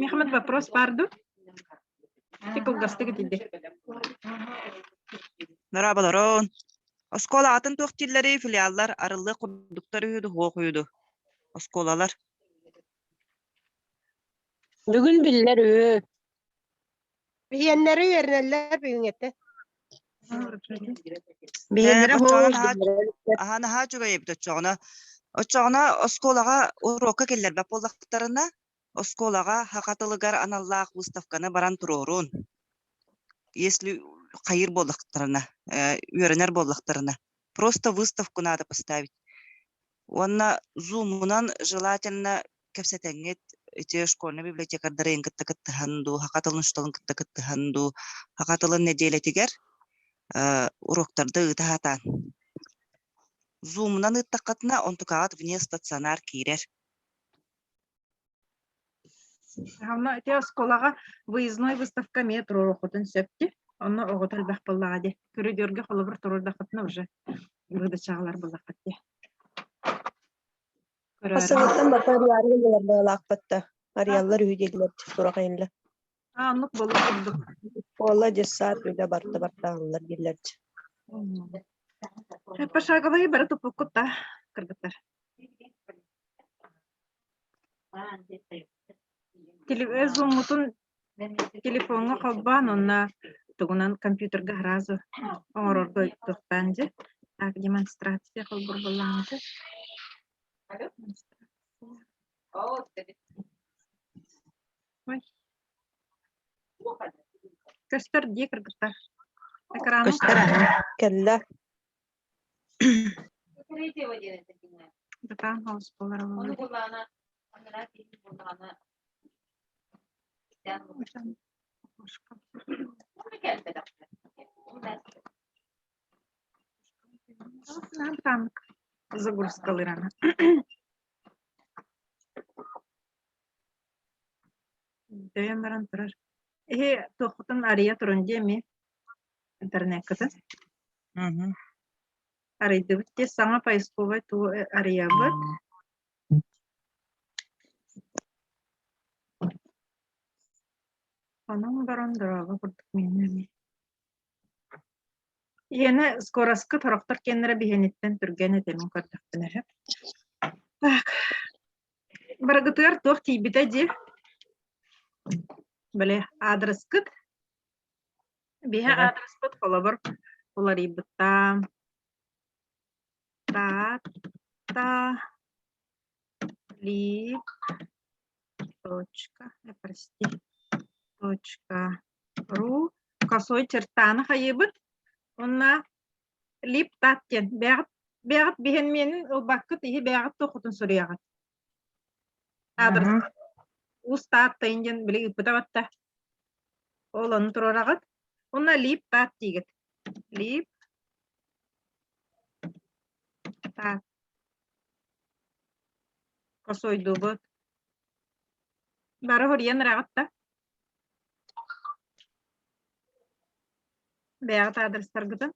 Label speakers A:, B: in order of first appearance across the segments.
A: Мехмет вопрос баар дуу? Ти кылгастык итийди.
B: Дорооболорун. Оскуола атын туох дииллэрий филиаллар арыллыах курдуктар үһү дуу, суох үһү дуу? Оскуолалар.
C: Бүгүн биллэр үһү.
D: Биһиэннэри үөрэнэллэр бүгүҥҥэтэ.
B: Ээ,
E: Биһиэннэрэ
B: оччоҕуна
E: хоһ
B: наһаа аһаа наһаа үчүгэй эбит оччоҕуна. Оччоҕуна оскуолаҕа уруокка киллэрбэт буоллахтарына, оскуолаҕа саха тылыгар аналлаах выставканы баран туруорун. Если хайыыр буоллахтарына, э, үөрэнэр буоллахтарына. Просто выставку надо поставить. Уонна зумунан желательно кэпсэтэҥҥит ити школьнай библиотекардарын кытта кыттыһан дуу, саха тылын учууталын кытта кыттыһан дуу, саха тылын нэдиэлэтигэр э, уруоктарда ыыта сатаан. Зумунан ыыттаххытына, онтукаҕыт вне стационар киирэр.
A: Онно ити оскуолаҕа выездной выставка эмиэ туруоруоххутун сөп дии. Онно оҕото элбэх буоллаҕа дии. Көрүдүөргэ холобур туруордаххытына уже выдачаҕалар буоллаххыт дии. Көрөөрү.
E: Хасыгыттан барта арыйаары гыннылар быһалаахпыт да. Арыйаллар үһү дииллэр сурах иһиллэ.
A: Аа, оннук буолуох курдук.
E: Ола дьыссаат үлэ барта бартааллар дииллэр.
A: Пошаговые бары туппуккут да кыргыттар. Зуммутун телефоҥҥа холбоон уонна тугунан компьютерга сразу оҥорорго туохтаан дьэ. Так, демонстрация холбуур буоллаҕына Ой. Көстөр дии кыргыттар. Экраным
E: Көстөр кэллэ.
A: Бытаан хаус буолар Бытааннык загрузкалыырана. Дөйөн баран турар. Эһи туоххутун арыйа турун диэ эмиэ интернеккытын. Арыйдыбыт дии саҥа поисковай тугу арыйабыт. Онон баран дорообо курдук миэнэ эмиэ. Иэнэ скороска сорохтор киэннэрэ биһиэниттэн түргэн этэмин көрдөхпүнэ сөп. Так, барыгытыгар туох тиийбитэ дии? Били аадырыскыт Биһи аадырыспыт холобур уларыйбыта Тата ли точка, э, прости, точка ру косой чертаны хайыыбыт уонна лип тат диэн бэйэҕит бэйэҕит биһэн миэнин ылбаккыт иһи бэйэҕит туоххутун суруйаҕыт Аадырыс Уус Тааттайын диэн били ыыппыта батта. Ол ону туруораҕыт. Уонна лип таат диигит. Лип таат. Косойдуубут. Бары хоруйан ыраҕыт да. Бэйэҕит аадырыстаргытын.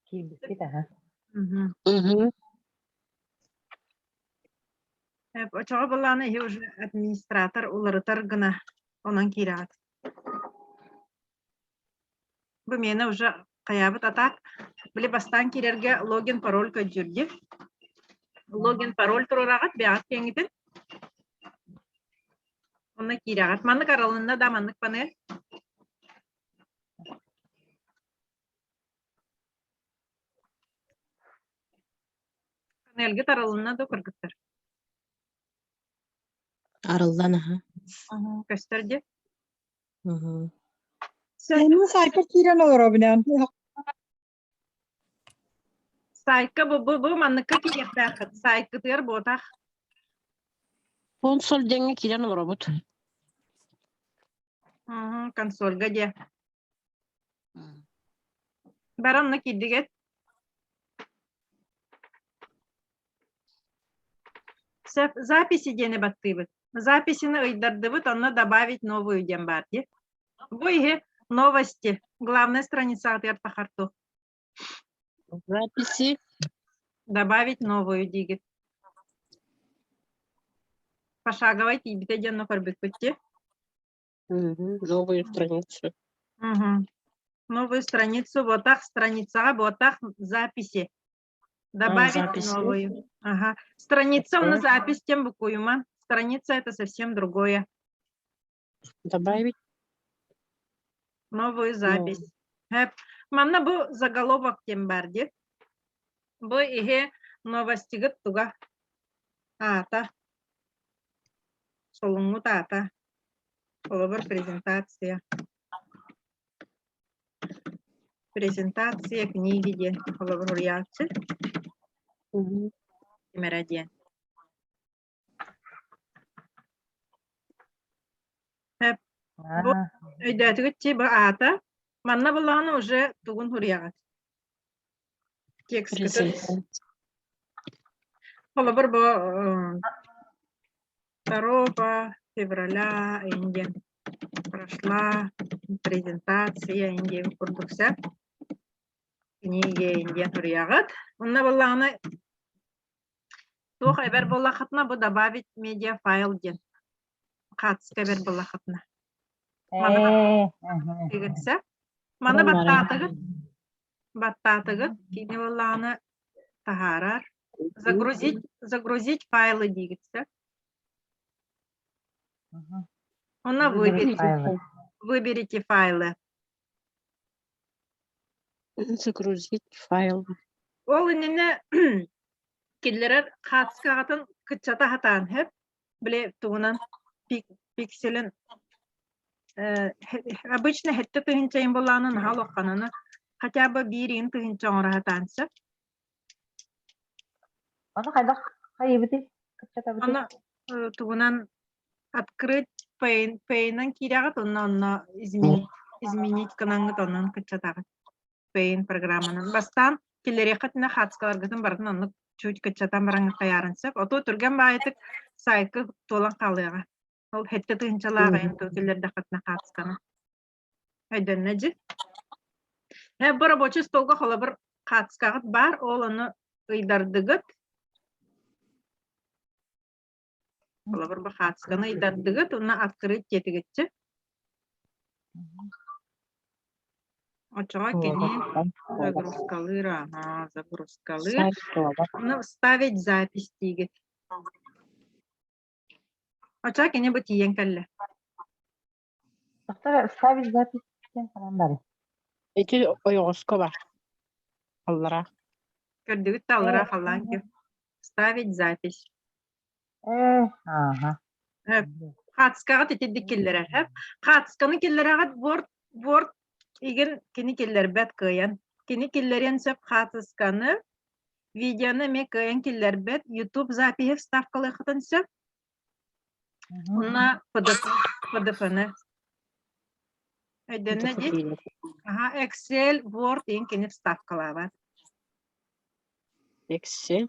F: Киирбиккит аһа.
A: Мгм. Очоҕо былаана иһи уже администратор уларытар гына онон киирэҕит. Бу миэнэ уже хайаабыт атаак. Били бастаан киирэргэ логин пароль көрдүүрдү. Логин пароль туруораҕыт бэйэҕит киэҥҥитин. Онно киирэҕит. Маннык арылынна да маннык панель. Панельга таралынна да кыргыттар?
C: Арыллан аха.
A: Көстөр дии.
G: Мин сайтка киирэн олоробун
A: Сайтка бу бу бу манныкка киириэхтээххит. Сайткытыгар буотах.
C: Консоль диэҥҥэ киирэн олоробут.
A: Консольга диэ. Бары онно киирдигит? Сөп, записи диэни баттыыбыт. Записины ыйдардыбыт, онно добавить новую диэн баар дии. Бу иһи новости, главная страницаҕытыгар тахарту.
C: Записи.
A: Добавить новую диигит. Пошаговай тиийбитэ диэн көрбүккүт дии.
C: Новую страницу.
A: Мгм. Новую страницу, вот так страницаҕа, вот так записи. Добавить
C: записи.
A: новую. Ага. Страница на
C: Окей.
A: запись тем букуюма. Страница это совсем другое.
C: Добавить
A: Новую запись. Хэп. Манна бу заголовок тем бар дии. Бу иһи новостигыт туга аата. Солуҥҥут аата. Холобур презентация. Презентация книги диэн холобур суруйааччы ким эрэ диэн. Бу өйдөөтүгүт дии бу аата. Манна буллаҕына уже тугун суруйаҕыт? Текскытын. Холобур бу 2 февраля Индия прошла презентация Индия курдук сөп. Книги Индия суруйаҕыт. Онно буоллаҕына туох эбэр буоллаххытына бу добавить медиа файл диэн хаатыска эбэр буоллаххытына. Маны баттаатыгыт Маны баттаатыгыт баттаатыгыт кини буоллаҕына таһаарар. Загрузить загрузить файлы диигит сөп. Онно выберите, выберите файлы.
C: Загрузить файл.
A: Ол иннинэ киллэрэр хаатыскаҕытын кыччата сатаан сөп. Били тугунан пикселин обычно хэттэ тыһынчайын болаанын наһаа улахананы хотя бы биир иин тыһынча оҥоро сатаан сөп.
D: Ону хайдах хайыыбытый? Кыччатабытый?
A: Ону тугунан открыть Paint-нан киирэҕит онно онно изменить изменить гынаҥҥыт онон кыччатаҕыт Paint программанан. Бастаан киллэриэххитинэ хаацкаларгытын барытын оннук чуть кыччатан бараҥҥыт хайаарын сөп. Оту түргэн баайытык сайтка туолан хаалыаҕа. Ол хэттэ тыһынчалаах айан тыл киллэрдэххитинэ хаацканы. Өйдөннө дьи. Бу рабочий столга холобур хаацкаҕыт баар, ол ону ыйдардыгыт. Холобур бу хаацканы ыйдардыгыт, уонна открыть диэтигитчи. Оччоҕо кини загрузкалыыр, ага, загрузкалыыр. Ну, ставить запись диигит. Оччоҕо кини бу тиийэн кэллэ.
D: Доктор, ставить запись диэн ханан барый?
C: Ити ойоҕоско бар. Аллара.
A: Көрдүгүт да аллара халлаан ким. Ставить запись.
D: Ага.
A: Хаацкаҕа итирдик киллэрэр. Хаацканы киллэрэҕит Word Word игин кини киллэрбэт кыайан. Кини киллэриэн сөп хаацканы видеоны эмиэ кыайан киллэрбэт. YouTube запиһи вставкалыаххытын сөп. Уонна PDF, PDF-ны. Өйдөннө дии? Аха, Excel, Word иин кини вставкалаабат.
C: Excel.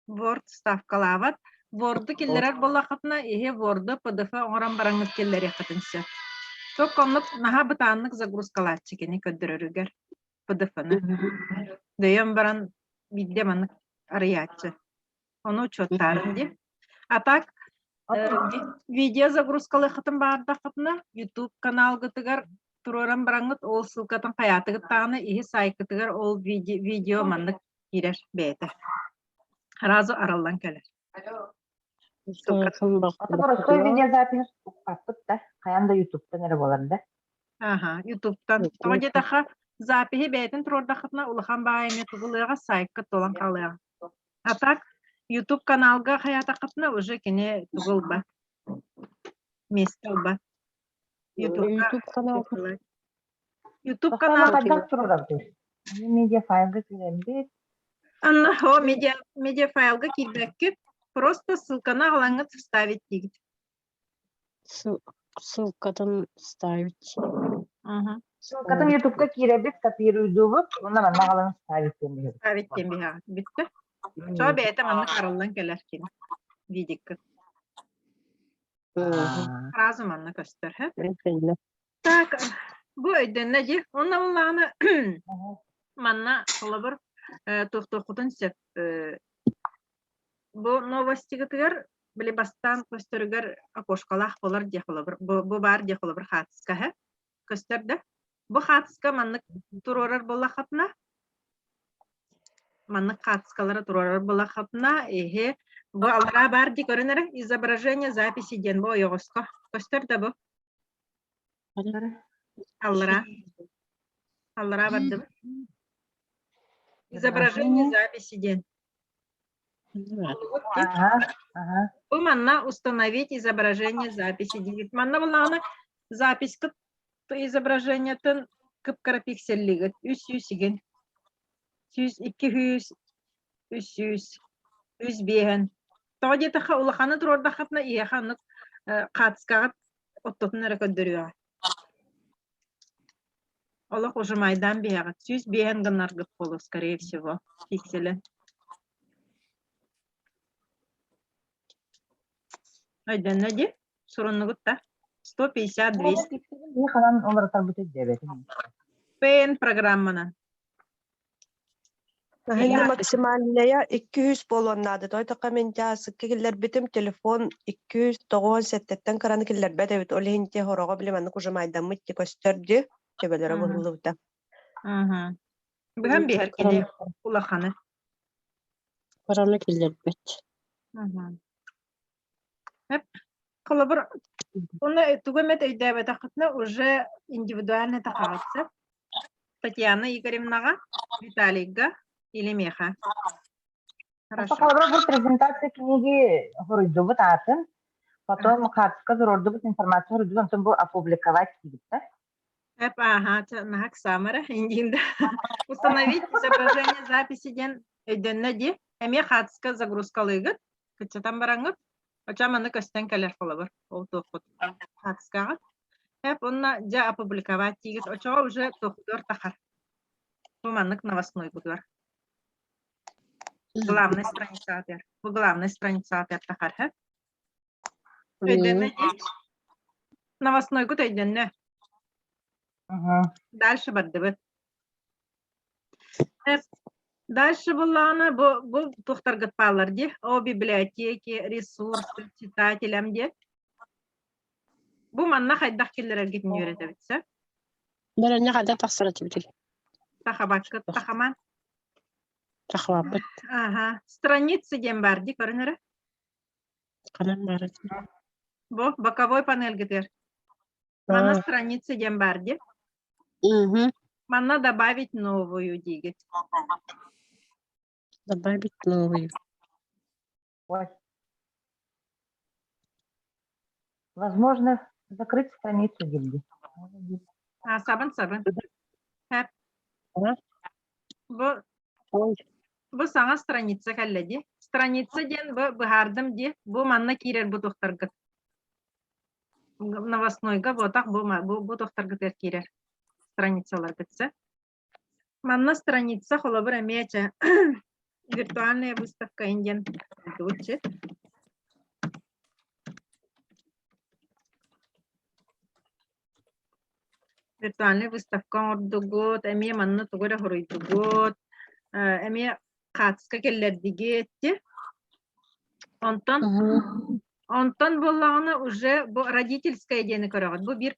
A: Word вставкалаабат. Word-у киллэрэр буоллаххытына, иһи Word-у PDF оҥорон бараҥҥыт киллэриэххитин сөп. Только оннук наһаа бытааннык загрузкалааччы кини көрдөрөрүгэр PDF-ны. Дөйөн баран биирдэ маннык арыйааччы. Ону учуоттаарын дии. А так видео загрузкалыаххытын баҕардаххытына YouTube каналгытыгар туруоран бараҥҥыт ол ссылкатын хайаатыгыт даҕаны иһи саайкытыгар ол видео маннык киирэр бэйэтэ. Сразу арыллан кэлэр.
D: Ата простой видеозапись укпаппыт да, хайаан да ютубтан эрэ буолар да.
A: Аха, ютубтан. Тоҕо диэтэххэ, запиһи бэйэтин туруордаххытына улахан баҕайы эмиэ тугулыаҕа сайтка туолан хаалыаҕа. А так YouTube каналга хайаатаххытына уже кини тугу ылбат, место ылбат. YouTube
C: канал.
A: YouTube канал
D: хайдах турарабытый? Медиа файлга киирэммит.
A: Анна, о, медиа, медиа файлга киирбэккит, просто ссылканы аҕалаҥҥыт вставить диигит.
C: Ссылкатын ставить.
D: Ссылкатын Ютубка киирэбит, копируйдуубут, уонна манна аҕалан ставить диэн биһиэбит.
A: Ставить диэн биһиэҕит. Бүттэ. Чоо бэйэтэ маннык арыллан кэлэр кини. Видиккит. Сразу манна көстөр, һэ? Так, бу өйдөннө дии. Онно буллаҕына манна холобур туохтуоххутун сөп. Бу новостигытыгар Били бастаан көстөрүгэр окошкалаах буолар диэх холобур. Бу, бу баар диэх холобур хаатыска һэ. Көстөр да? Бу хаатыска маннык туруорар буоллаххытына, маннык хаатыскалары туруорар буоллаххытына, иһи бу аллараа баар дии көрөн эрэ изображение записи диэн бу ойоҕоско көстөр да бу? Аллараа. Аллараа бардыбыт. Изображение записи диэн. Бу манна установить изображение записи диигит. Манна буллаҕына записька изображениетын кып-кыра пикселлигит. 300 игин. 100, 200, 300, 305. Тоҕо диэтэххэ улаханы туруордаххытына иһиэхэ оннук хаатыскаҕыт оттотун эрэ көрдөрүөҕэ. Олох ужимайдаан биһэҕит. 105 гыннаргыт буолуо, скорее всего, пиксели. Өйдөннө дии? Суруннугут да? 150 200.
D: Биһи ханан уларытарбыт өйдөөбөтүм.
A: ПН программанан.
E: Наһаа максимальная 200 буолуон наада. Тойтоққа мен сыкка киллэрбитим телефон 297-ттэн кыраны киллэрбэт эбит. Ол иһин те хороҕо били маннык уже майдаммыт те көстөр дии. Төбөлөрө быһыллыбыта.
A: Быһан биһэр кини улаханы.
C: Кыраны киллэрбэт.
A: Холобур, уонна тугу эмэ өйдөөбөтөххүтүнэ уже индивидуально тахаҕытса. Татьяна Игоревнаҕа, Виталийга или миэхэ. Хорошо.
D: Холобура, бу презентация книги хоруйдубут аатын, потом хаартыска туруордубут информация хоруйдубут, онтон бу опубликовать диибит
A: Эп, ага, нахак самара, индиинда. Установить изображение записи диэн өйдөннө дии. Эмиэ хаартыска загрузкалыыгыт, кыччатан бараҥҥыт. Оча маны көстөн кэлэр холобур. Ол туоххут хаартыскаҕыт. Эп, онно дьэ опубликовать диигит. Очоҕо уже туохтуор тахар. Бу маннык новостнойгутугар. Главная страница Бу главная страница тахар. Өйдөннө дии. Новостнойгут өйдөннө. Дальше бардыбыт. Дальше буллаҕына бу бу туохтаргыт бааллар дии. О библиотеки, ресурсы, читателям диэн. Бу манна хайдах киллэрэргитин үөрэтэбит сэ.
C: Бэрэнньэ хайдах тахсар этибитий?
A: Тахабаккыт тахаман.
C: Тахабаппыт.
A: Ага. Страницы диэн баар дии көрүн эрэ.
C: Ханан баар этий?
A: Бу боковой панельгытыгар. Манна страница диэн баар дии. Манна добавить новую диигит.
C: Добавить новую.
D: Ой. Возможно, закрыть страницу гильдии.
A: А, сабын сабын. Хэп. Бу Бу саҥа страница кэллэ дии. Страница диэн бу быһаардым дии. Бу манна киирэр бу туохтаргыт. Новостнойга буотах бу, бу, бу туохтаргытыгар киирэр страницаларгыт сэ. Манна страница холобур эмиэ чэ виртуальная выставка индиан дучи. Виртуальнай выставка оҥордугут, эмиэ манна тугу эрэ хоруйдугут, эмиэ хаатыска кэллэрдигит ти. Онтон онтон буоллаҕына уже бу родительское диэни көрөҕүт. Бу биир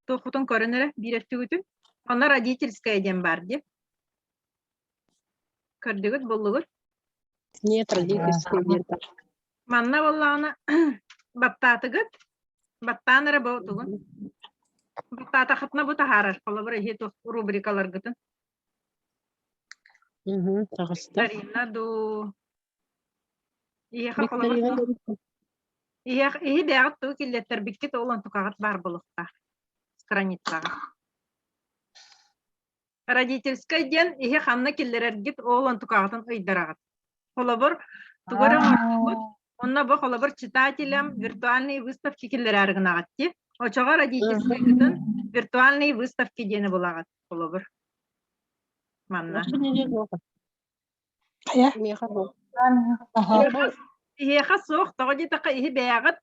A: туоххутун көрөн эрэ биир өттүгүтүн. Онно родительское диэн баар дии. Көрдүгүт, буллугут?
C: Нет, родительское диэн баар.
A: Манна буоллаҕына баттаатыгыт, баттаан эрэ бу тугун. Баттаатахытына бу таһаарар, холобур иһи туох рубрикаларгытын.
C: Таҕыста.
A: Дарина дуу. Иһиэхэ холобур иһиэх иһи бэйэҕит тугу киллэттэрбиккит ол онтукаҕыт баар буолуохтаах страницаҕа. Родительскай диэн иһи ханна киллэрэргит ол онтукаҕытын ыйдараҕыт. Холобур, тугу эрэ оҥордугут, онно бу холобур читателям виртуальные выставки киллэрээри гынаҕыт дии. Очоҕо родительскайгытын виртуальные выставки диэни булаҕыт, холобур. Манна.
G: Хайа?
C: Миэхэ бу.
A: Иһиэхэ суох, тоҕо диэтэххэ иһи бэйэҕит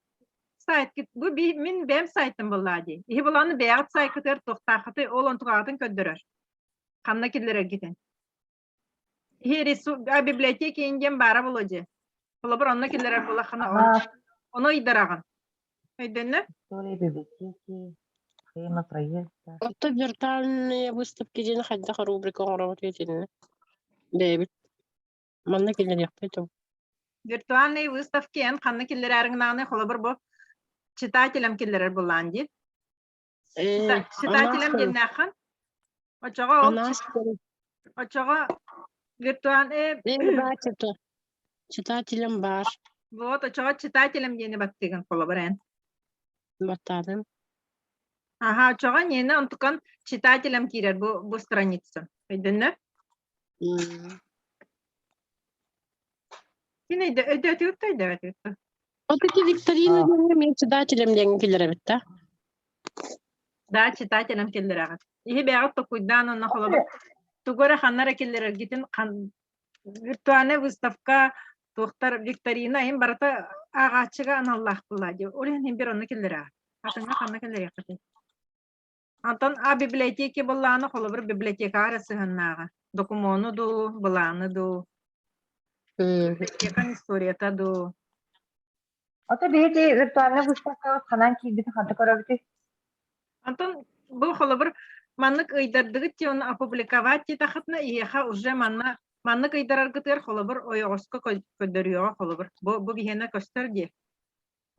A: сайткыт бу мин бэйэм сайтым буоллаа дии. Иһи булааны бэйэҕит сайкытыгар туохтааххытый ол онтукаҕытын көрдөрөр. Ханна киллэрэргитин. Иһи ресурс, а библиотека диэн баара буолуо дии. Холобур, онно киллэрэр буоллаххына, ону ыйдараҕын. Өйдөннө?
D: История библиотеки, схема проекта.
C: Оттон виртуальные выставки диэн хайдах рубрика оҥоробут итиннэ? Бэйэбит манна киллэриэхпит ол.
A: Виртуальные выставки эн ханна киллэрээриҥ холобур бу читателям киллэрэр булаан дии. Читателям диэннээххин. Очоҕо ол очоҕо виртуальные
C: Читателям баар.
A: Вот очоҕо читателям диэни баттыгын холобур эн.
C: Баттаатым.
A: Аха, очоҕо ньиэнэ онтукан читателям киирэр бу бу страница. Өйдөннө? Кин өйдө өйдөөтүгүт да өйдөөбөтүгүт да?
C: Вот эти викторины диэҥҥэ мин читателям диэҥҥэ киллэрэбит да?
A: Да, читателям киллэрэҕит. Иһи бэйэҕит токуйдаан онно холобур тугу эрэ ханна эрэ киллэрэргитин виртуальная выставка туохтар викторина иһин барыта ааҕааччыга аналлаах буолла дии. Ол иһин бир онно киллэрэҕит. Атыҥҥа ханна киллэриэххитий? Онтон а библиотеки былааны холобур библиотекаҕа эрэ сыһыаннааҕа. Докумуону дуу, былааны дуу, библиотекаҥ историята дуу.
D: Ото биһиги виртуальнай выставкаҕа ханан киирбитин ханта көрөбүтүй?
A: Онтон бу холобур маннык ыйдардыгыт дии оны опубликовать диэтэххитинэ эһиэхэ уже манна маннык ыйдараргытыгар холобур ойоҕоско көрдөрүөҕэ холобур бу бу биһиэнэ көстөр дии.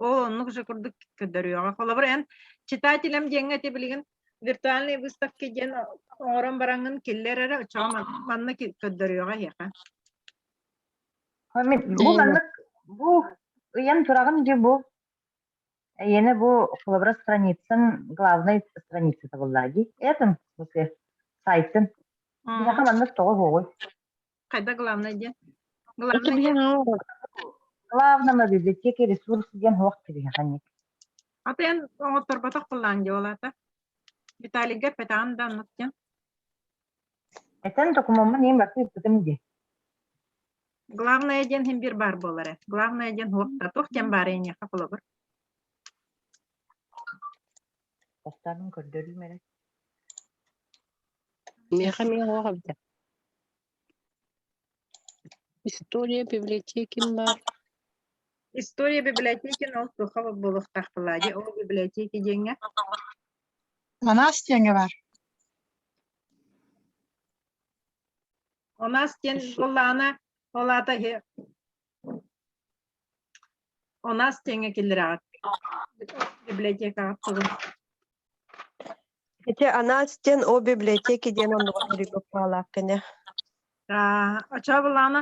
A: Ол оннук же курдук көрдөрүөҕэ. Холобур, эн читателям диэҥҥэ ити билигин виртуальные выставки диэн оҥорон бараҥҥын киллэр эрэ, оччоҕо манна көрдөрүөҕэ эһиэхэ.
D: Бу маннык бу ыйан тураҕын дии бу эйиэнэ бу холобура страницан главной страницата буоллаа дии. Этом в смысле сайтын. Биһиэхэ маннык тоҕо суоҕуй?
A: Хайда главное диэн?
C: Это
A: Главное
C: билэн
A: диэн
C: оҥорор.
D: Главное библиотека ресурс диэн суох киһиэхэ
A: Ата эн оҥотторботох буоллаан дии ол аата. Виталийга эппэтэҕин да оннук диэн.
D: Этэн докумуоммун иин барты ыыппытым дии.
A: Главное диэн иһин биир баар буолар ээ. Главное диэн суох да туох диэн баар эйиэхэ холобур.
D: Бастаан көрдөрүүм эрэ.
C: Миэхэ эмиэ суох эбитэ. История библиотеки баар.
A: История библиотеки ол туохха буолуохтаах буоллаа дии. Ол библиотеки диэҥҥэ.
G: Анаас диэҥҥэ баар.
A: Онаас диэн буоллаҕына ол аата Онаас диэҥҥэ киллэрэҕит. Библиотекаҕа тугун.
E: Ити анаат диэн о библиотеки диэн оннугар суруйбут кини.
A: Очоо былаана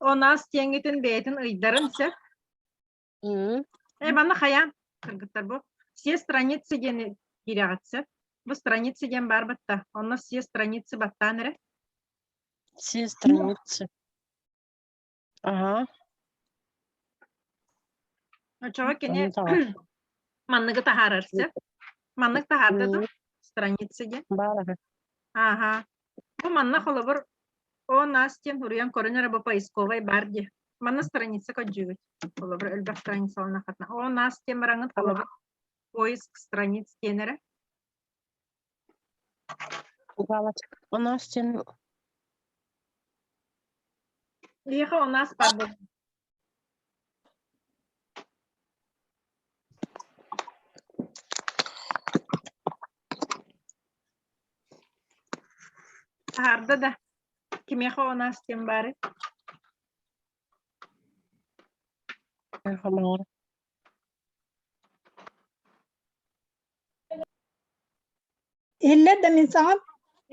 A: онаас диэҥҥитин бэйэтин ыйдарын сөп. Э, манна хайаан кыргыттар бу все страницы диэни киирэҕит сөп. Бу страницы диэн баар батта. Онно все страницы баттаан эрэ.
C: Все страницы. Ага.
A: Очоҕо кини
C: Ону таҕар.
A: манныгы таһаарар сөп. Маннык таһаарда дуу? Страницы диэн.
C: Баар аһы.
A: Ааһа. Бу манна холобур о нас диэн суруйан көрөн эрэ бу поисковай бар дии. Манна страница көрдүүгүт. Холобур элбэх страницалана хатна. О нас диэн бараҥыт холобур поиск страниц диэн эрэ.
C: Галочка. У нас диэн
A: Леха у нас бар буолла. Таһаарда да. Кимиэхэ у нас диэн баары?
C: Хамаар.
G: Иһиллэр да мин саҥам?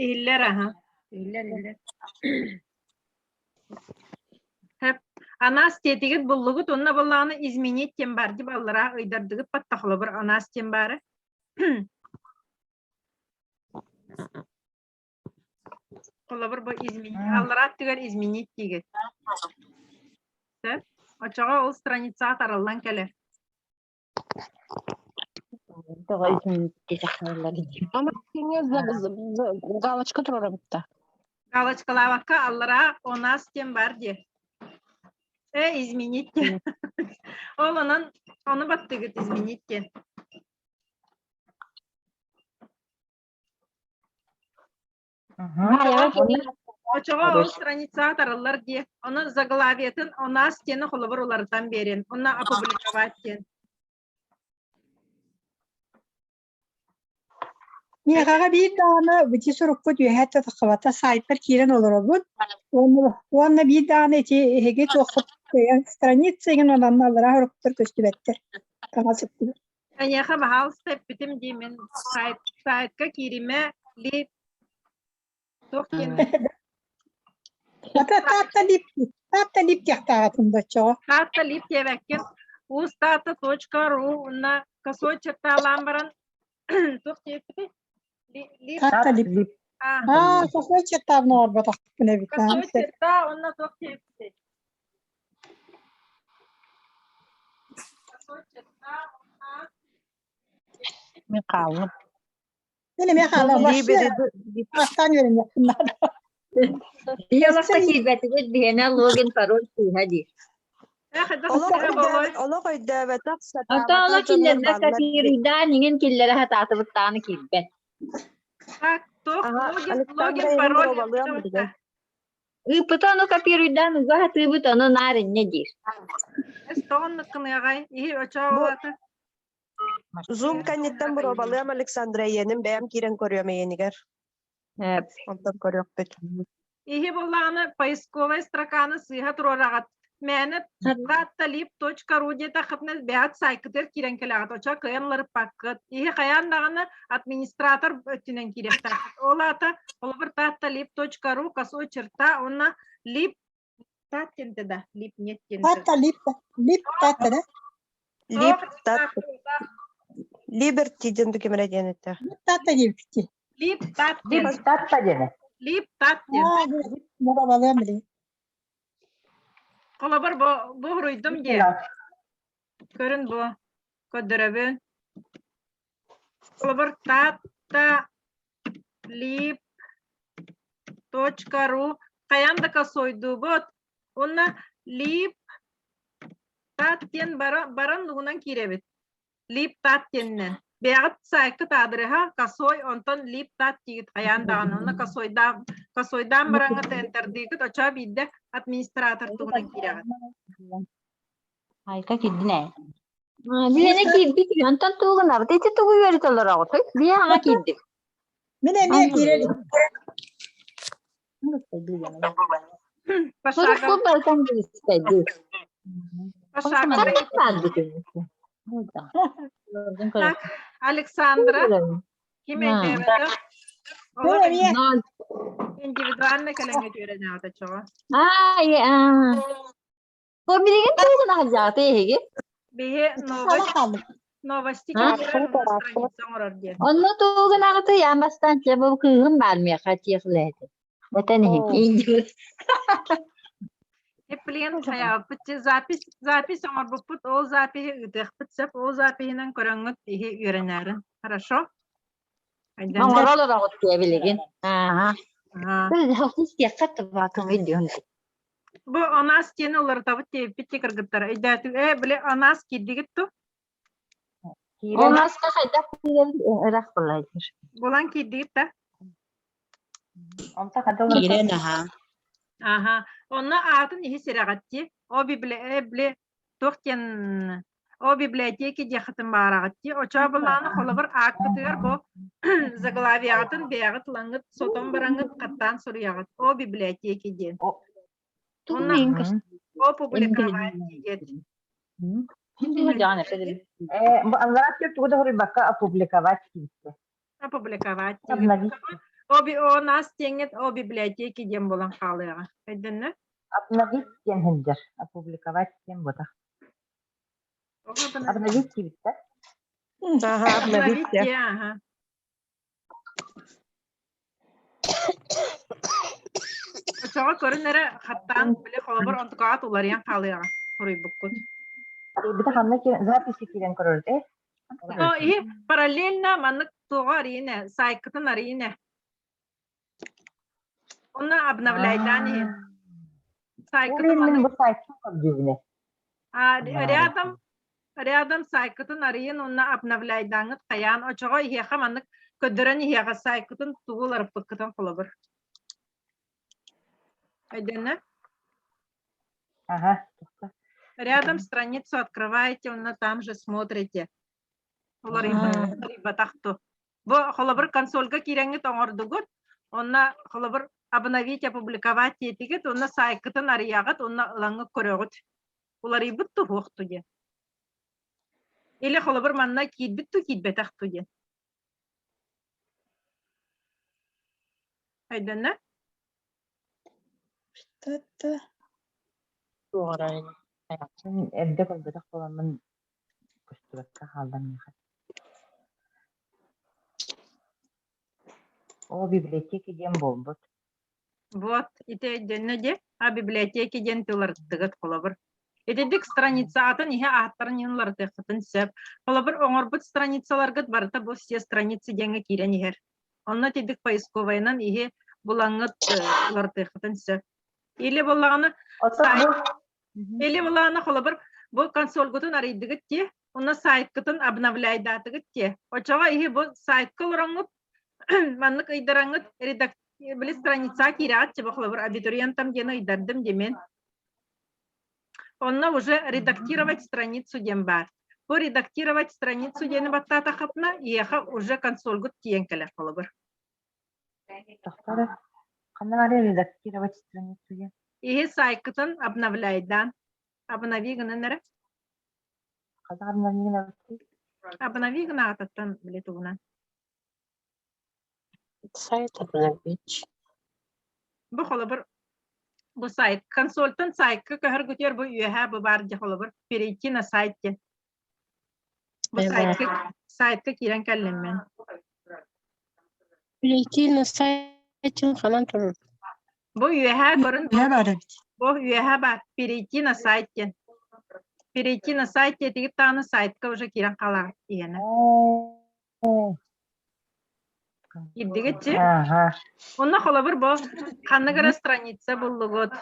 A: Иһиллэр аха.
F: Иһиллэр, иһиллэр.
A: Хэп. Анаас тиэтигит буллугут уонна буоллаҕына изменить диэн баар дии баллараа ыйдардыгыт баттах холобур анаас диэн баары. Холобур бу изменить аллараа өттүгэр изменить диигит. Сөп. Оччоҕо ол страницаҕа тараллан кэлэр.
C: Галочка туруорабытта.
A: Галочкалаабакка аллараа у нас диэн бар дии. Э, изменить диэн. Ол онон ону баттыгыт изменить диэн. Очоҕо ол страницаҕа тарыллар дии. Ону заглавиетын у нас диэни холобур уларытан биэрин. Онно опубликовать диэн.
G: Миэхэҕэ биир даҕаны ити сурукпут үөһээ таххыбата сайтар киирэн олоробут. Уонна, уонна биир даҕаны ити эһиги туоххут кыайан страница игин онон аллараа суруктар көстүбэттэр. Таҥас сыттыбыт.
A: Эйиэхэ баһаалыста эппитим дии мин сайт, сайтка кииримэ ли туох диэн
G: Ата таатта лип таатта лип диэхтээҕитин доччоҕо.
A: Таатта лип диэбэккин уустаатта.ру уонна косой чертаалаан баран туох диэбиппитий? Лип
G: Таатта лип.
D: Лип.
G: Аа, косой чертаабын оҥорботохпун эбит.
A: Косой черта уонна туох диэбиппитий? Косой черта уонна
F: Мин хааллым.
G: Мин эмиэ хаалам. Вообще астаан үөрэниэхпин наада.
H: Биһиэхэ киирбэтибит биһиэнэ логин пароль сыыһа диир.
E: Олох өйдөөбөт, олох өйдөөбөтөх,
H: Онтон
E: сатаабатах
H: олох
E: дьоннор
H: киллэрбэт
E: бааллар дии.
H: копируйдаан иҥин киллэрэ сатаатыбыт даҕаны киирбэт.
A: Так, туох
E: Аха,
A: логин,
E: Александра
A: логин,
E: эйигин
A: пароль
E: боруобалыам билигин.
H: Ыыппыта ону копируйдаан уга сатыыбыт ону наар инньэ диир.
A: Эс тоҕоннук кыныаҕай, иһи
E: Бу
A: очоолата.
E: Zoom кэнниттэн боруобалыам Александра эйиэнин бэйэм киирэн көрүөм эйиэнигэр. Онтон көрүөхпүт.
A: Иһи буоллаҕына поисковай строканы сыыһа туруораҕыт. Мээнэ talip.ru диэтэххитинэ бэйэҕит саайкытыгар киирэн кэлэҕит. Очо кыайан уларыппаккыт. Иһи хайаан даҕаны администратор өттүнэн киириэхтээххит. Ол аата холобур talip.ru косой черта уонна lip тат диэнтэ да lip нет диэнтэ.
G: Таатта лип лип таатта да?
E: Лип тат Liberty диэн кимэрэ диэн этэ.
G: Лип таатта диэбикти.
A: Lip тат диэн.
D: Лип татта диэни.
A: Lip тат диэн.
G: Аа, мурабалыам билигин.
A: Холобур бу бу хуруйдум диэн. Көрүн бу. Көрдөрөбүн. Холобур таатта лип точка ру хайаан да косойдуубут. Уонна лип тат диэн баран лугунан киирэбит. Лип тат диэнинэн. Бэйэҕит саайкыт аадырыһа косой, онтон лип тат диигит хайаан даҕаны. Онно косойдаан, косойдаан бараҥҥыт энтердиигит, очоо биирдэ администратор туһунан киирэҕит.
F: Айка кирдин ээ.
H: Биһиэнэ киирбит онтон тугунабыт ити тугу үөрэтэ олороҕутуй? Биһи аҥа киирдик.
G: Мин эмиэ киирэр
H: Сурукку барытын билистэдии.
A: Пошагово. Так, Александра, ким өйдөөбөтө? Олох индивидуально кэлэҥҥэ үөрэнэҕит оччоҕо.
H: Аа, Бу билигин тугун аһылдьаҕыт эһиги?
A: Биһи новость новости киллэрэр страница оҥорор диэн.
H: Онно тугун аҕыты яан бастаан чэ бу кыыһым баар миэхэ тиэхлээтэ. Этэн иһин.
A: Эплен хайаабыт запись запись оҥорбуппут ол запиһи ыытыахпыт сөп ол запиһынан көрөҥҥүт иһи үөрэнээрин. Хорошо?
H: Оҥоро олороҕут дии билигин. Ааха. Тиэххэ табаакымый диэн.
A: Бу анаас диэни уларытабыт диэбиппит дии кыргыттар. Өйдөөтүг ээ били анаас киирдигит ту?
H: Анааска хайдах киирэбит ыраах буолла дии.
A: Булан киирдигит да?
D: Онто хата
F: Киирэн аһаа.
A: Аха. Онно аатын иһи сирэҕит дии. О библи э били туох диэн о библиотеке диэххитин баҕараҕыт дии. Очоо былааны холобур ааккытыгар бу заглавияҕытын бэйэҕит ылаҥҥыт сотон бараҥҥыт хаттаан суруйаҕыт. О библиотеке диэн. Онно о публиковать диэт.
D: Э, бу аллараа тугу да хоруйбакка опубликовать киирдэ.
A: Опубликовать.
D: Обновить.
A: О, о нас диэҥҥит о библиотеке диэн буолан хаалыаҕа. Өйдөннө?
D: Обновить диэн сылдьар. Опубликовать диэн буолар. Обновить диэбиттэр.
E: Ага, обновить.
A: Ага. Очоҕо көрүн эрэ хаттаан били холобур онтукаҕа уларыйан хаалыаҕа хоруйбуккут.
D: Бите ханна киирэн записи киирэн көрөр э?
A: Но и параллельно маннык туоҕа арыйын ээ, саайкытын арыйын ээ. Онно обновляйдаан иһин. Саайкытын
D: Мин бу сайтка көрдүүбүнэ.
A: А рядом рядом саайкытын арыйын уонна обновляйдааҥҥыт хайаан очоҕо иһиэхэ маннык көрдөрөн иһиэхэ саайкытын тугу уларыппыккытын холобур. Өйдөннө?
D: Ага.
A: Рядом страницу открываете, онно там же смотрите. Уларыйбатах ту. Бу холобур консольга киирэҥҥит оҥордугут, онно холобур обновить, опубликовать диэтигит, онно саайкытын арыйаҕыт, онно ылаҥҥыт көрөҕүт. Уларыйбыт ту суох ту диэн. Или холобур манна киирбит ту киирбэтэх ту диэн. Өйдөннө?
G: Что-то.
C: Туорай.
D: Мин эрдэ көрбөтөх буоламмын көстүбэккэ хааллым миэхэ. О, библиотека диэн буолбут.
A: Вот, ити өйдөннө дии. А библиотеки диэн тыларыттыгыт холобур. Итинник страницаҕытын иһэ ааттарын иһин уларытыаххытын сөп. Холобур, оҥорбут страницаларгыт барыта бу все страницы диэҥҥэ киирэн иһэр. Онно итинник поисковайынан иһи булаҥҥыт уларытыаххытын сөп. Или буоллаҕына
D: Оттон бу
A: Или буоллаҕына холобур, бу консольгутун арыйдыгыт дии, уонна сайткытын обновляйдаатыгыт дии. Оччоҕо иһи бу сайтка олороҥҥут маннык ыйдараҥҥыт редак били страница киирэҕит дии, бу холобур абитуриентам диэн ыйдардым диэмин. Онно уже редактировать страницу диэн баар. Бу редактировать страницу диэни баттаатаххытына, иэхэ уже консольгут тиийэн кэлэр холобур.
D: Тохтор ханна бары редактировать страницу диэн.
A: Иһи сайкытын обновляйдаан. Обнови гынан эрэ.
D: Хазар обновление
A: Обнови гынаатыттан били тугунан.
C: Сайт обновить.
A: Бу холобур бу сайт консольтан сайтка көһөргүтүөр бу үөһээ бу баар дьэ холобур перейти на сайт диэн. Бу сайтка сайтка киирэн кэллим мин.
C: Перейти на сайт ханан турар.
A: Бу үөһээ көрүн
G: Үөһэ баар эбит.
A: бу үөһээ баар перейти на сайт диэн. Перейти на сайт диэтигит даҕаны сайтка уже киирэн хаалаҕыт диэни. Киирдигитчи?
D: Ага.
A: Онно холобур бу ханнык эрэ страница буллугут.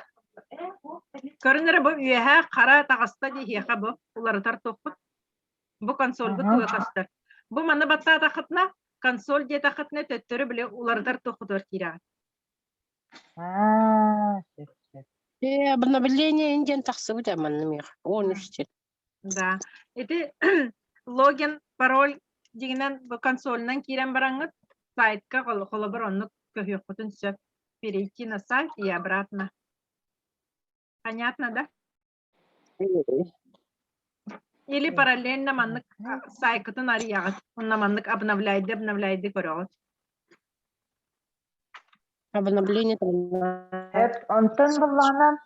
A: Көрүн эрэ бу үөһээ хара таҕыста диэһиэхэ бу уларытар туохпут. Бу консольгут туга көстөр. Бу манна баттаатаххытына консоль диэтэххитинэ төттөрү били уларытар туоххутугар киирэҕит.
D: Аа, сөп, сөп.
C: Э, обновление диэн тахсыбыт манна миэхэ. Он үстен.
A: Да. Ити логин, пароль дьиҥинэн бу консольынан киирэн бараҥҥыт сайтка холобур оннук көһүөххүтүн сөп. Перейти на сайт и обратно. Понятно, да? Или параллельно маннык сайкытын арыйаҕыт. Онно маннык обновляйды, обновляйды көрөҕүт.
C: Обновление
D: Сөп. Онтон буллаҕына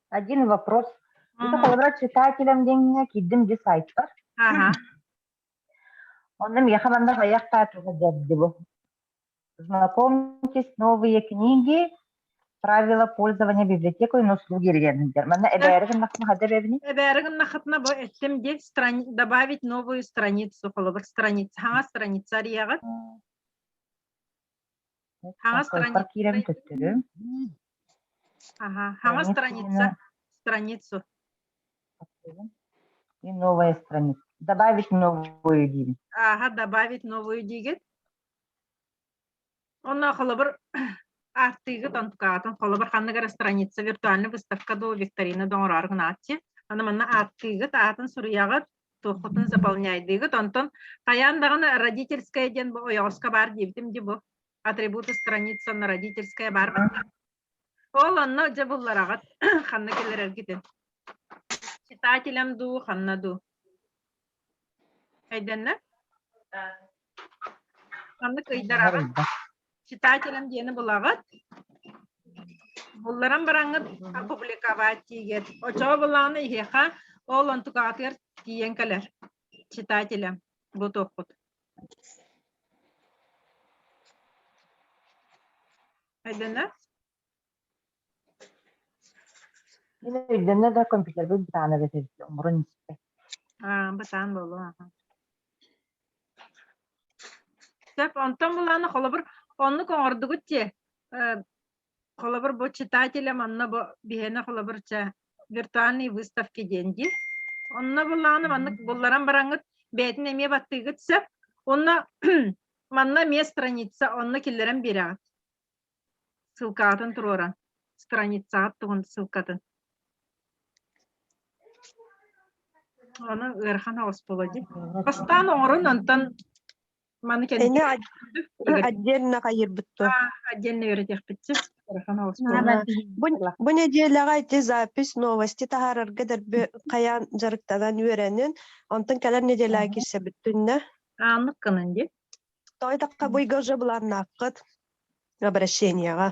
D: один вопрос. Это холобура читателям диэҥҥэ киирдим ди сайтпар.
A: Ага.
D: Онно миэхэ манна хайах таатыга дьэрди бу. Знакомьтесь, новые книги, правила пользования библиотекой на услуги регенер. Манна эбээри гыннахпына хада эбэбини?
A: Эбээри гыннахытына бу эттим ди добавить новую страницу холобур страница хаҥа страница арыйаҕыт. Хаҥа
D: Консольпар киирэн
A: страница
D: төттөрү.
A: Ага, хаҥа страница страницу.
D: И новая страница. Добавить новую диибин.
A: Ага, добавить новую диигит. Онно холобур ааттыыгыт онтукаатын холобур ханнык эрэ страница виртуальный выставка дуу викторина да оҥороору гынааччы. Аны манна ааттыыгыт, аатын суруйаҕыт, туоххутун заполняйдыыгыт. Онтон хайаан даҕаны родительская диэн бу ойоҕоско баар диэбитим дии бу. Атрибуты страница на родительская баар. Ол онно дьэ буллараҕыт ханна кэлэрэргитин. Читателям дуу, ханна дуу. Өйдөннө? Ханнык ыйдараҕыт? Читателям диэни булаҕыт. Булларан бараҥҥыт опубликовать тиийгет. Очоҕо буллаҕына иһиэхэ ол онтукаҕытыгар тиийэн кэлэр. Читателям бу туоххут. Өйдөннө?
D: Мин өйдөннө да компьютербын бытаан эбэтэр оҥорон испэт.
A: Аа, бытаан буолуо. аха. Сөп, онтон булааны холобур оннук оҥордугут дии. Э, холобур бу читателя манна бу биһиэнэ холобур чэ виртуальные выставки диэн дии. Онно буллаҕына маннык булларан бараҥҥыт бэйэтин эмиэ баттыыгыт сөп. Онно манна эмиэ страница онно киллэрэн биэрэҕит. Ссылкаҕытын туруоран. Страницаҕа тугун ссылкатын. Ону ыарахан оҕус буолуо дии. Бастаан оҥорун, онтон маны
E: Эни
A: кэнники
E: отдельно хайырбыт дуо?
A: Отдельно үөрэтиэхпит ыарахан оҕус буолуо.
E: Бу, бу нэдиэлэҕэ ити запись новости таһаарарга дэрби хайаан дьарыктанан үөрэнин, онтон кэлэр нэдиэлэҕэ киирсэбит түннэ.
A: Ааннык гынан дии.
E: Той тахха быйга уже былааннааххыт обращениеҕа.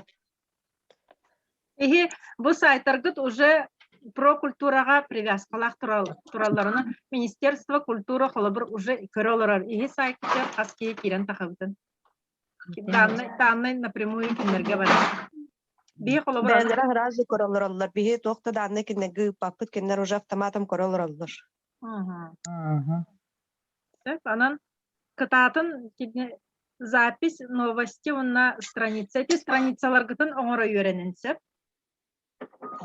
A: Иһи бу сайтаргыт уже про культураҕа привязкалаах туралларына Министерство культуры холобур уже көрө олорор. Иһи сайтыгар хас киһи киирэн тахабытын. Данный, данный напрямую кинилэргэ барар. Биһи холобур
E: Бэйэлэрэ сразу көрө олороллор. Биһи туох да данные кинилэргэ ыыппаппыт, кинилэр уже автоматом көрө олороллор.
A: Сөп, онон кытаатын кини запись новости уонна страница. Ити страницаларгытын оҥоро үөрэнин сөп.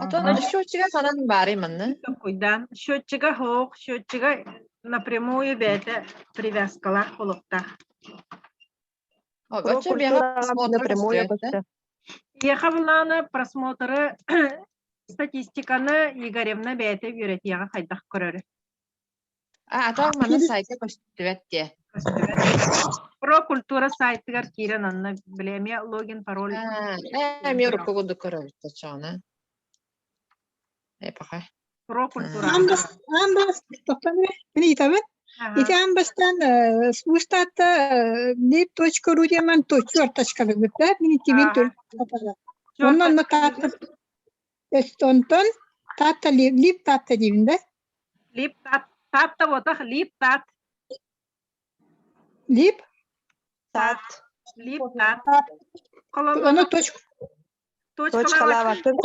I: Отон счетчига ханан баарый манна?
A: Толкуйдаан. Счетчига суох, счетчига напрямую бэйэтэ привязкалаах буолуохтаах.
E: Про
I: Оччо биэҕэ
E: культураҕа
I: просмотр
E: напрямую
I: көстүөт да?
E: көстөр.
A: Эйиэхэ былааны просмотры статистиканы Игоревна бэйэтэ үөрэтиэҕэ хайдах көрөрү.
I: А, а то манна сайтка көстүбэт диэ.
A: Көстүбэт. Про культура сайтыгар киирэн онно били эмиэ логин, пароль.
I: А, э, эмиэ урукку курдук көрөбүт оччоҕуна. Э, пока.
A: Про культура.
G: Аан бас аан бас тоқтон мин ыйытабын. Ити аан бастаан устаатта лип.ру диэн точка да мин итибин төр Онно онно таатта онтон таатта лип таатта диибин да
A: Лип тат таатта буотах лип тат.
G: Лип
E: Тат.
A: Лип тат.
G: Ону точка
E: Точкалаабаттын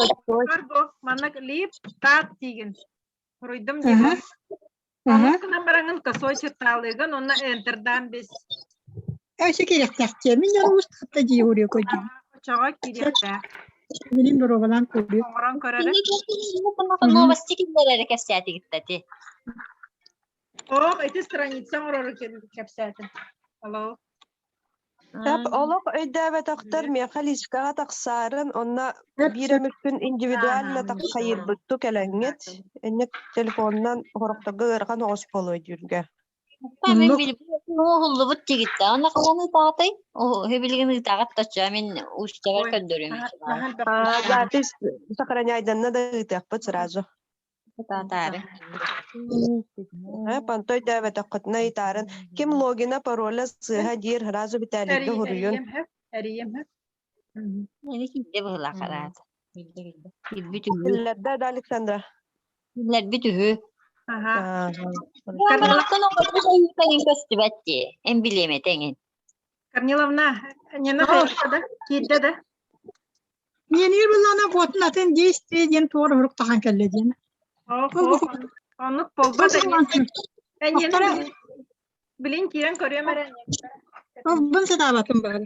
A: Бу маннык лип тат диигин. Суруйдум диэн. Онус гынан бараҥын косой черталыгын уонна энтердаан бис.
G: Өссө киириэхтээхтиэ. Мин дьон уус таатта дии уруйа көрдүм.
A: Очоҕо киириэхтээх.
G: Билин боруобалаан көрүө.
A: Оҥорон көрөрө.
H: Новости киллэрэрэ кэпсээтигиттати.
A: Ох, ити страница оҥорору кэпсээтим. Алло.
E: Тап олох өйдөөбөтөхтөр миэхэ личкаҕа тахсаарын, онно биир эмикпин индивидуально таххайырбытту кэлэҥҥит, инник телефонунан хорохторго ыарахан оҕус буолуо дииргэ.
H: Мин уһуллубут тигиттэ. Онно хаһан ыытаатай? Билигин ыытаҕыт тачча мин устьябар көрдөрүм.
E: Запись сохраняйданна да ыытыахпыт сразу.
H: Татаары.
E: Э, понтой дээбэтэххитинэ ыйытаарын ким логина, пароля сыыһа диир сразу Виталийга суруйун.
A: Эрийэм
H: Эни килде быһылаах араат. Килбит үһү.
E: Киллэрдэ да Александра?
H: Киллэрбит үһү.
A: Аха.
H: Камераттан оҥорбут ойуута көстүбэт дии. Эн билиэмэтэ эҥин.
A: Корниловна, Нина хайда да? Киирдэ да?
G: Миэнигэр буллаана буотун атын действие диэн туор урук тахан кэллэ диэн.
A: Оннук буолбат Эйиэнэ билин киирэн көрүөм эрэ.
G: Олбун сатаабатым баары.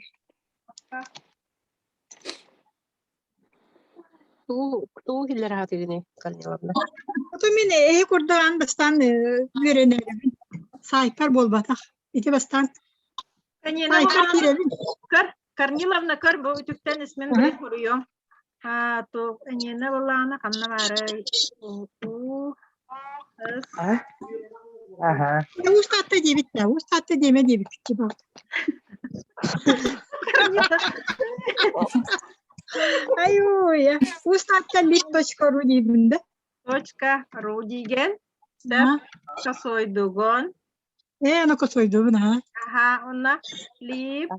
C: Туу киллэр аатыгыный, Корниловна?
G: Ото мин эһи курдаан бастаан үөрэнэрбин. Сайтар буолбатах. Ити бастаан сайтар киирэбин.
A: Көр, Корниловна көр бу үтүктэн исмин билин хоруйуом. А то эниэнэ былаана ханна баарай? У С
D: Аха.
G: Уус Таатта диэбит да, Уус Таатта диэмэ диэбит типа. Ай-ой, Уус Таатта лип.ру диибин да.
A: Точка ру диген. Сөп. Косойдугон.
G: Э, аны косойдубун, а.
A: Аха, онна лип.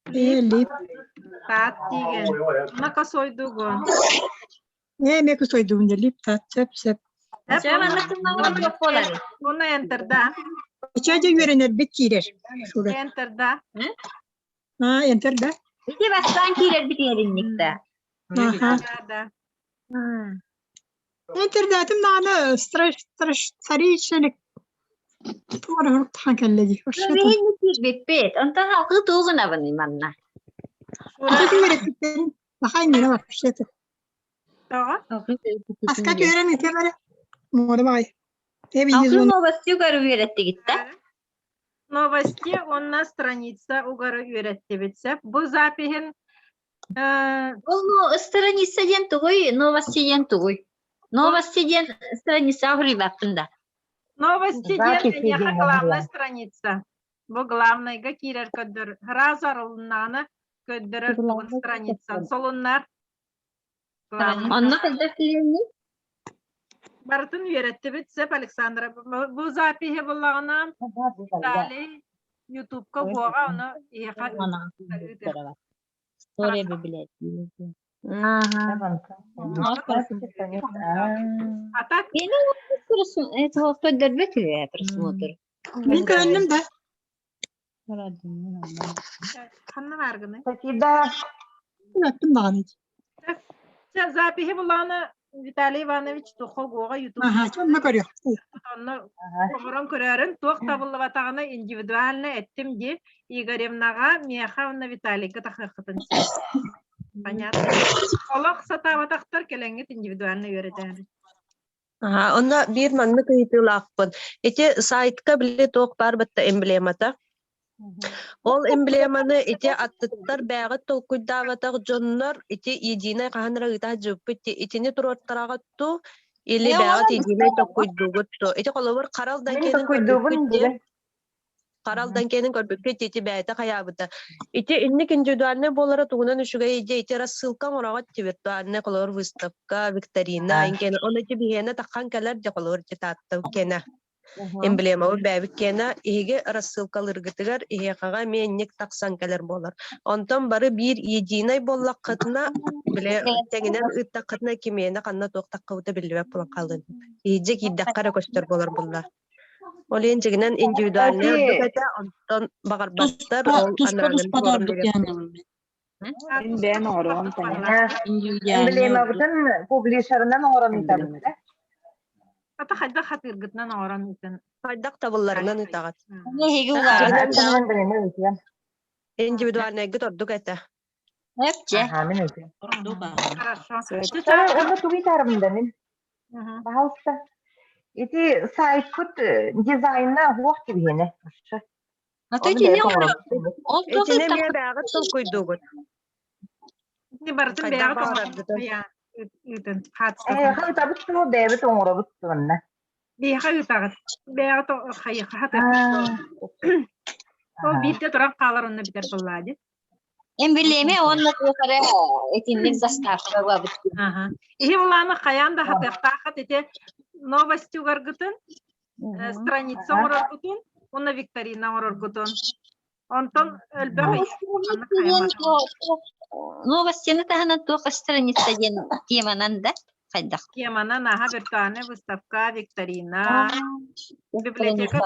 G: Э, лип.
A: Тат диген. Онна косойдугон.
G: Э, ме косойдубун да, лип тат, сөп, сөп.
A: Онна энтерда.
G: Ча дьэ үөрэнэрбит киирэр. Шура.
A: Энтерда.
G: А, энтер да?
H: Ити бастаан киирэрбит иэринник да.
G: Аха.
A: Да, да.
G: Энтердэтим даҕаны царичник туора хуруктахан кэллэ дии.
H: Биһинни киирбиппит. Онтон халкы туугунабын манна.
G: Аты үөрэппиттэрин бахай мира вообще-то.
A: Тоҕо?
G: Аска түһэрэн ити бары. Муора баҕай.
H: Алгы новости угары үөрэттигиттэ.
A: Новости уонна страница угары үөрэттибит. Сөп. Бу запиһин
H: Ол ну страница диэн тугуй, новости диэн тугуй? Новости диэн страница суруйбаппын да.
A: Новости диэн
D: Записи
A: эйиэхэ
D: диэн
A: главная
D: оҥоруо.
A: страница. Бу главнайга киирэр көрдөр. Сразу арылыннаҕына көрдөрөр тугун страницан. Солуннар. Главный.
H: Онно хайдах киириэҥий?
A: Барытын үөрэттибит Сеп Александра. Бу запиһи буллаҕына Далее Ютубка буоҕа ону эйиэхэ ыытыах.
F: История библиотеки.
H: Ага.
A: А так
H: Көрдөрбөт үһү просмотр.
G: Мин көрүннүм да.
A: Ханна бааргыный?
D: Софида.
G: Өттүм даҕаны.
A: Чэ, запиһи буллаҕына Виталий Иванович Тухогуоҕа Ютуб
G: Аха, онно көрүөх.
A: онно оҥорон көрөөрүн туох табыллыбатаҕына индивидуально эттим дии Игоревнаҕа, миэхэ уонна Виталийга тахыаххытын сөп. Понятно. Олох сатаабатахтар кэлэҥҥит индивидуально үөрэтээри.
E: Аха, онно биир маннык ыйытыылаахпын. Ити сайтка били туох баар бытта эмблемата. Ол эмблеманы ити аттыттар бээҕит толкуйдаабатах дьоннор ити единый хаһан эрэ ыыта сылдьыбыппыт дии итини туруортараҕыт дуу или бээҕит единый толкуйдуугут дуу? Ити холобур харал
D: Мин
E: дакиэнин
D: толкуйдуубун
E: көрбүппүт дии.
D: бүгүн.
E: Харал дакиэнин көрбүппүт дии ити бэйэтэ хайаабыта. Ити инник индивидуальнай буолара тугунан үчүгэй дии ити рассылка оҥороҕут дии виртуальнай холобур выставка, викторина инкиэнэ оны ити биһиэнэ таххан кэлэр дии холобур ити таатта киэнэ Эмблемабыт бэйэбит киэнэ иһиги рассылкалыыргытыгар иһиэхэҕэ эмиэ инник тахсан кэлэр буолар. Онтон бары биир единай буоллаххытына, били тэҥинэн ыыттаххытына кимиэнэ ханна туох таххыбыта биллибэт буолан хаалыан. Иһирдьэ киирдэххэ эрэ көстөр буолар булла. Ол иһин дьиҥинэн индивидуальнай ордук этэ, онтон баҕарбаттар
F: Туспа
E: ол
F: туспа
E: анаанын
F: туспа
E: туоран
F: ордук
E: биэриэхтэрэ.
F: дьаһанабын мин.
I: Мин бэйэм оҥоруом тэҥэ.
F: Индивидуальнай ордук.
D: Эмблемабытын публишерынан оҥорон ыытабыт.
A: Ата хайдах хатыыргытынан оҥорон ыытан.
E: Хайдах табылларынан ыытаҕыт.
H: Эһиги улаҕа.
E: Дьиҥинэн
D: Мин ыытыам.
E: индивидуальнайгыт ордук этэ.
H: Эпче.
D: Аха, мин ыытыам.
F: Ордук аа.
A: Хорошо.
D: Онно тугу ыытарым да мин? Пожалуйста. Ити сайтпыт дизайна уох кибиһиэнэ.
H: А то итини ол туох
E: Итини эмиэ бэйэҕит толкуйдуугут.
A: Ити барытын
E: Хайдах
A: бэйэҕит
E: баҕараргытын.
A: ыытын
D: Эһиэхэ ыытабыт дуо, бэйэбит оҥоробут уонна.
A: Биһиэхэ ыытаҕыт. Бэйэҕит хайыха хатыаххыт. Ол биирдэ туран хаалар онно бүтэр буоллаа дии.
H: Эмблеме уонна туох эрэ итинник заставка бабыт.
A: Аха. Иһи улааны хайаан да хатыахтааххыт ити новости угаргытын страница оҥороргутун уонна викторина оҥороргутун. Онтон элбэх
H: Новостины таһынан туох страница диэн теманан да хайдах?
A: Теманан аха виртуальная выставка, викторина, библиотека,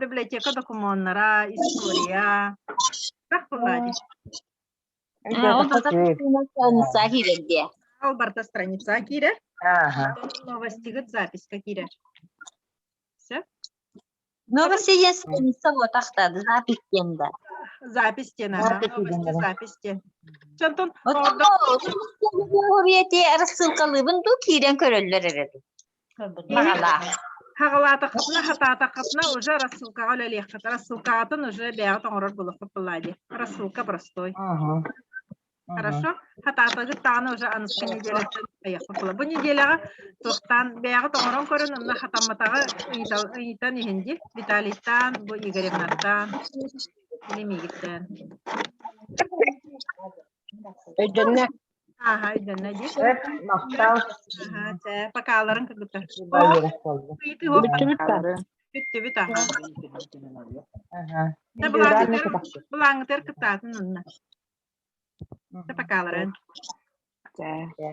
A: библиотека докумуоннара, история. Так буолла
H: Ол барыта страница киирэр диэ.
A: Ол барыта страница киирэр. Новостигыт записка киирэр. Все?
H: Новости диэн страница буотахта, запись диэн да.
A: Запись диэн, ага, новости запись диэн. Чонтон
H: рассылкалыыбын дуу киирэн көрөллөр эрэ. Баҕалаах.
A: Хаҕалаатаххытына, хатаатаххытына уже рассылкаҕа үлэлиэххит. Рассылкаҕытын уже бэйэҕит оҥорор буолуоххут буоллаа дии. Рассылка простой. Хорошо? Хатаатагыт даҕаны уже аныскы неделяттан айахпыт буолар. Бу неделяҕа туохтаан бэйэҕит оҥорон көрөн, онно хатамматаҕы ыйытан иһин дии. Виталийтан, бу Игоревнаттан, или миигиттэн.
C: Өйдөннө.
A: Ааһа, өйдөннө дии.
D: Эт, махтал.
A: Аһа, чэ, покаларын кыргыттар.
D: Үөрэх буолла.
A: Ыйытыы суох.
C: Бүттүбүт да.
A: Бүттүбүт аха.
D: Аха.
A: Дэ былааҥҥытыгар кыттаатын онно. Дэ покаларын.
I: Чэ.
D: Чэ.